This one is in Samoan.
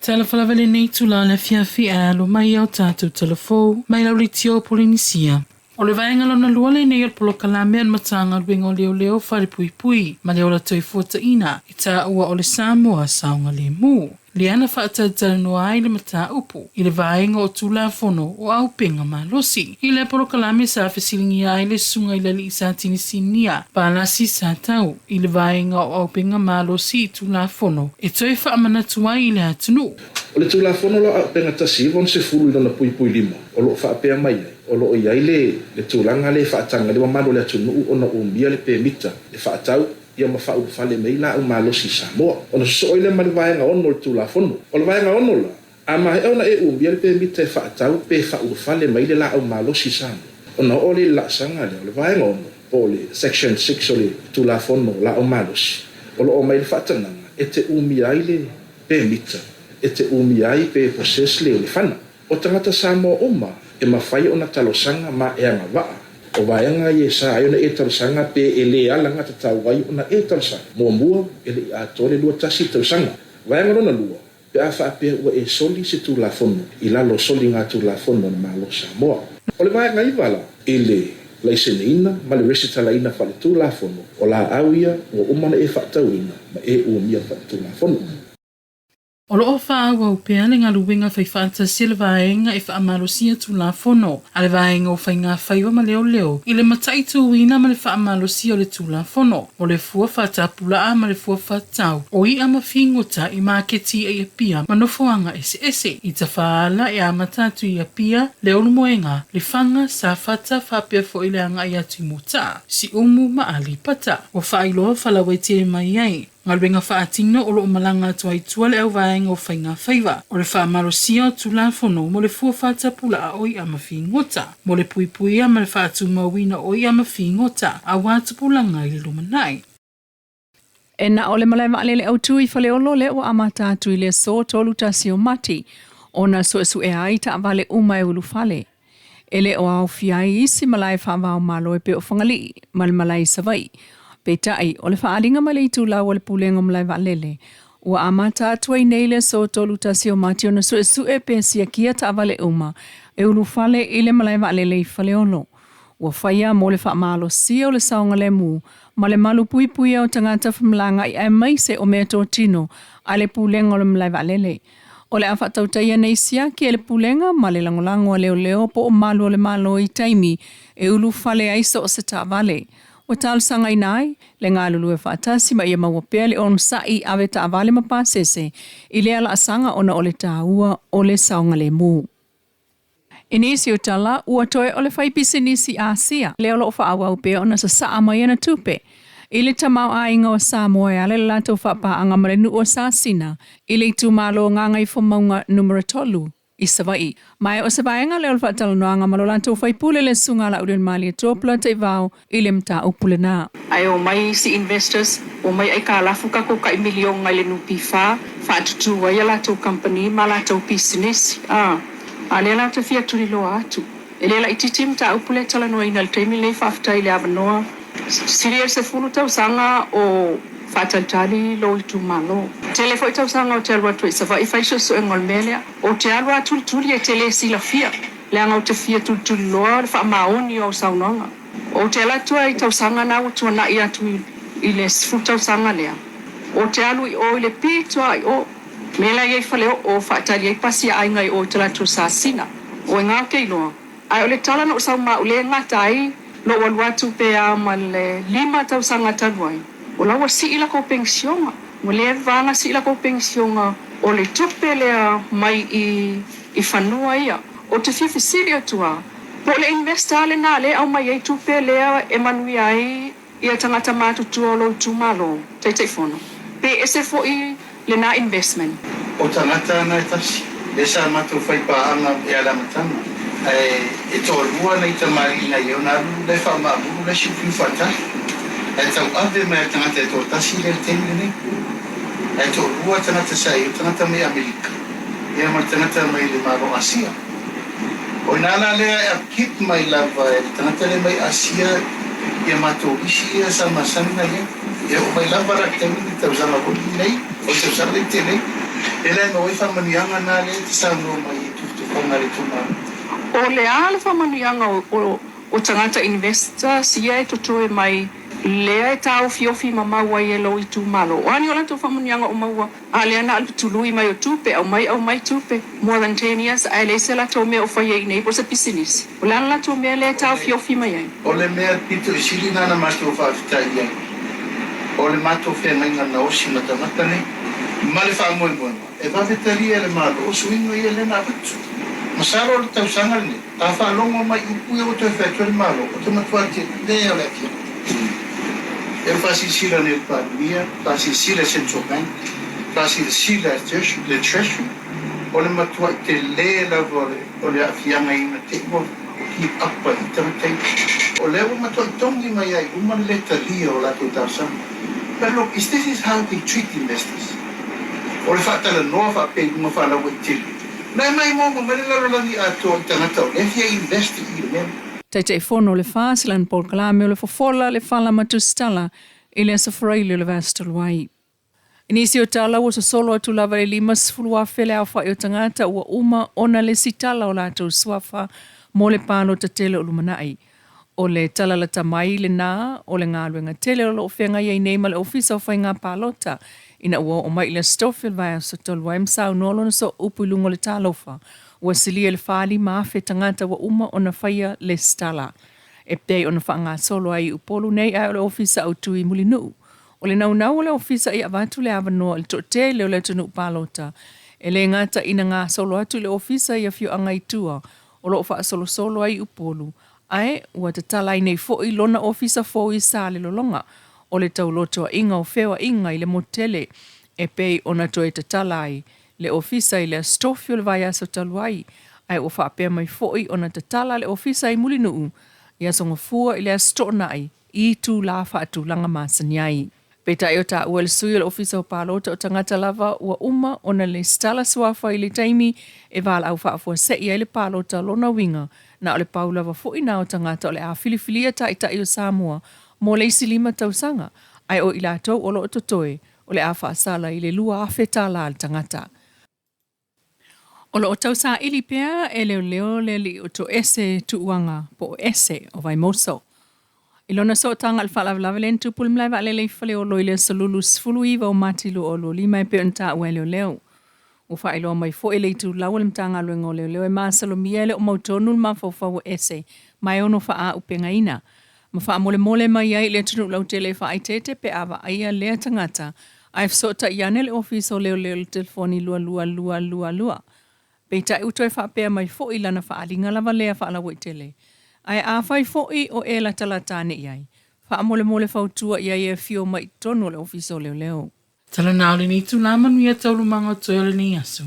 Talofa lava i lenei itula o le afiafi ae alo mai au tatou talafou mai lau leitio o Polenisia. O le vaega lona lua lenei o le polokalame a le Matagaluega o Leoleo, Falepuipui ma le Ola Toifuataina i taua o le Samoa Saogalemu. Lea na faatalatalanoa ai le mataupu i le vaega o Tulafono o Auupega Malosi. I lea polokalame sa fesiligia ai le susuga i le alii Satini Sinia Palasi Satau i le vaega o Auupega Malosi i Tulafono e toe faamanatu ai i le atunuu. O le Tulafono la o Auupega 1960 i lona puipui 5, o lo o faapea mai ai, o lo o i ai le tulaga lea e faataga ai le mamalu o le atunuu ona umia le pemita e faatau ia ma faaulufale mai ai laau malosi i Samoa. Ona sosoo ai lea ma le Vaega 6 o le Tulafono. O le Vaega 6 la, a maea ona e umia le pemita e faatau pe faaulufale mai le laau malosi i Samoa, ona oo lea i le laasaga lea, o le Vaega 6, po o le Section 6 o le Tulafono o Laau Malosi, o lo o aumai le faatagaga e te umia ai le pemita, e te umia ai pe possess le fana. O tagata Samoa uma e mafai ona talosaga ma e agavaa. O vaega ia e sa ai ona e talosaga pe e le alagatatau ai ona e talosaga. Muamua, e le i atoa le 21 tausaga. Vaega lona lua, pe a faapea ua e soli se Tulafono i lalo o soligatulafono a le Malo o Samoa. O le vaega 9 la, i le laiseneina ma le resitalaina faaletulafono o laau ia ua uma ona e faatauina ma e umia faaletulafono. O lo o faaauau pea le galuega faifaatasi a le Vaega e faamalosia Tulafono a le Vaega o Faiga Faiva ma Leoleo i le mataituina ma le faamalosia o le Tulafono mo le fua faatapulaa ma le fua faatatau o i'a ma figota i maketi i Apia ma nofoaga eseese i tafaala e amata atu i Apia, Leulumoega, Lefaga, Safata faapea foi le agai atu i Motaa, Siumu ma Aleipata. Ua faailoa falauaitele mai ai galuega faatino o lo o malaga atu ai i tua le auvaega o Faiga Faiva o le faamalosia o Tulafono mo le fua faatapulaa o i'a ma figota mo le puipuia ma le faatumauina o i'a ma figota aua tupulaga i le lumanai. E na o le malae vaalele autu i Faleolo lea ua amata atu i le aso 31 o Mati ona suesuea ai taavale uma e ulufale. E le o aofia ai isi malae faava-o-Malo e pei o Fagalii ma le malae i Savaii. Peitai, o le faaaliga mai le itulau a le Pulega o Malae Vaalele, ua amata atu ai nei le aso 31 o Mati ona suesue pe siakia taavale uma e ulufale i le malae vaalele i Faleolo. Ua faia mo le faamalosia o le saogalemu ma le malupuipuia o tagata femalagaai aemaise o meatotino a le Pulega o le Malae Vaalele. O le a faatautaia nei siaki e le Pulega ma le lagolago a leoleo po o malu o le Malo i taimi e ulufale ai so o se taavale. Ua talosagaina ai le galulue faatasi ma ia maua pea le onosai ave taavale ma pasese i lea laasaga ona o le taua o le saogalemu. I nisi o tala, ua toe o le faipisinisi Asia lea o lo o faaauau pea ona sasaa mai ana tupe i le tamaoaiga o Samoa e ala i le latou faapaaga ma le nuu o Sasina i le itumalo Gagaifomauga Numera 3 i Savaii. Ma e o se vaega lea o le faatalanoaga ma lo latou faipule le Susuga a Laaulialemalietoa Polataivao i le mataupu lena. Ae omai isi investors, omai aikalafu tatou tai miliona i le NPF, faatutu ai a latou kamupani ma a latou pisinisi. A, a lea la ou te fia tuliloa atu. E le laitiiti mataupu lea e talanoaina i le taimi lenei, faafetai i le avanoa. Sili i le 10 tausaga o faatalitali lou itumalo. Tele foi tausaga ou te alu atu ai i Savaii fai suesuega o le mea lea. Ou te alu lava tulituli e te le silafia, leaga ou te fia tulituliloa le faamaoni o au saunoaga. Ou te alu atu ai i tausaga na ua tuanai atu i le 10 tausaga lea. Ou te alu i o i le pito a i o. Mea la e i ai faleoo faatali ai pasi a aiga i o i talaatu o Sasina. O i ga ou te iloa. Ae o le tala na ou sau ma au le gata ai lou alu atu pe a ma le 5 tausaga talu ai, o la ua sii lakou penisiona. Ua leva na sii lakou penisiona o le tupe lea mai i fanua ia. Ou te fia fesili atu a, po o le investor lena lea e aumai ai tupe lea e manuia ai ia tagata matutua o lou itumalo, Taitaifono, pe ese foi lena investment. O tagata na e tasi, lea sa matou fai paaga ia le amataga, ae e toalua nai tamalii na i ai ona alu la e faamaamulu la e siufiu faatali, ae tauave mai a tagata e toatasi lea i le taimi lenei. Ae toalua tagata sa i ai, o le tagata mai Amerika ia ma le tagata mai le Malo Asia. O ina la lea e upkeep mai lava e le tagata lea mai Asia ia matou isi ia sa masani na i ai. E oo mai lava la i le taimi lenei, tausaga foi lenei, o le tausaga lea i tele. E la e maua ai faamanuiaga na lea e te saunoa mai ai i tufatufaga a le itumalo. O le a le faamanuiaga o tagata investors ia e totoe mai lea e taofiofi ma mau ai e lou itumalo? O a ni o latou faamanuiaga o maua a lea na o le tului mai o tupe, aumai aumai tupe more than 10 years ae leai se latou mea o fai ai i nei po o se pisinisi? O le a le latou mea lea e taofiofi mai ai? O le mea pito i sili na na matou faafetai i ai, o le matou feagaiga na osi ma tagata nei, ma le faamoemoega e vave talia e le Malo o suiga ia lea na avatu. Masalo o le tausaga lenei, a faalogo mai i upu ia ua toe fai atu e le Malo, o te matua tele o le afiafi. E faasilasila nei e le Palemia, faasilasila e Central Bank, faasilasila e le Treasury, o le matuai tele lava o le aafiaga ina te i ua give up ai tagata ia. O lea ua matuai togi mai ai i luma le lē talia o latou talosaga. But look, is this is how they treat investors? O le faatalanoa faapea i luga faalauaitele, na e maimoa mai le lalolagi atoa i tagata o lea e fia invest i le mea lea. Taitaifono o le FAST i lana polokalame o le Fofola le Fala ma Tusitala i le Aso Faraile o le vaiaso talu ai. I nisi o tala ua sosolo atu lava i le 50,000 le aofai o tagata ua uma ona lesitala o latou suafa mo le palota tele o lumanai. O le tala lata mai lena o le galuega tele o lo o feagai ai nei ma le Ofisa o Faiga Palota ina ua oo mai i le Aso Tofi o le vaiaso talu ai ma saunoa lona sooupu i luga o le Talofa ua silia i le 45,000 tagata ua uma ona faia lesitala e pei ona faagasolo ai i Upolu nei ae o le Ofisa Autu i Mulinuu. O le naunau o le Ofisa ia avatu le avanoa i le toatele o le atunuu palota e le gata ina gasolo atu i le Ofisa i afioaga i tua o lo o faasolosolo ai i Upolu ae ua tatala ai nei foi lona ofisa fou i Salelologa o le taulotoaiga o feoaiga i le motu tele e pei ona toe tatala ai le ofisa i le Aso Tofi o le vaiaso talu ai, ae ua faapea mai foi ona tatala le ofisa i Mulinuu i Aso Gafua i le Aso Toonai i itulā faatulaga masani ai. Peitai o taua e le sui o le Ofisa o Palota o tagata lava ua uma ona lesitala suafa i le taimi e valaau faafuasei ai le palota lona uiga na o le pau lava foi na o tagata o le a filifilia taitai o Samoa mo le isi 5 tausaga ae o i latou o lo o totoe o le a faasala i le $2,000 le tagata. O lo o tausaili pea e leoleo le alii o Toese Tuuaga po o Ese o Vaimoso. I lona sootaga i le faalavelave lea na tupu i le malae vaalele i Faleolo i le aso Lulu 19 o Mati 2025 e pei ona taua e leoleo. Ua faailoa mai foi e le itulau a le Matagaluega o Leoleo e masalomia e le o mautonu le mafaufau o Ese ma e ono faaaupegaina ma faamolemole mai ai i le atunuu lautele e faaeteete pe a vaaia lea tagata ae fesootai ane le Ofisa o Leoleo i le telefoni 22222. Peitai ua toe faapea mai foi lana faaaliga lava lea faalauaitele. Ae afai foi o e latalata ane i ai, faamolemole fautua i ai e afio mai i totonu o le Ofisa o Leoleo. Talanao lenei itula manuia taualumaga o totoe o lenei aso.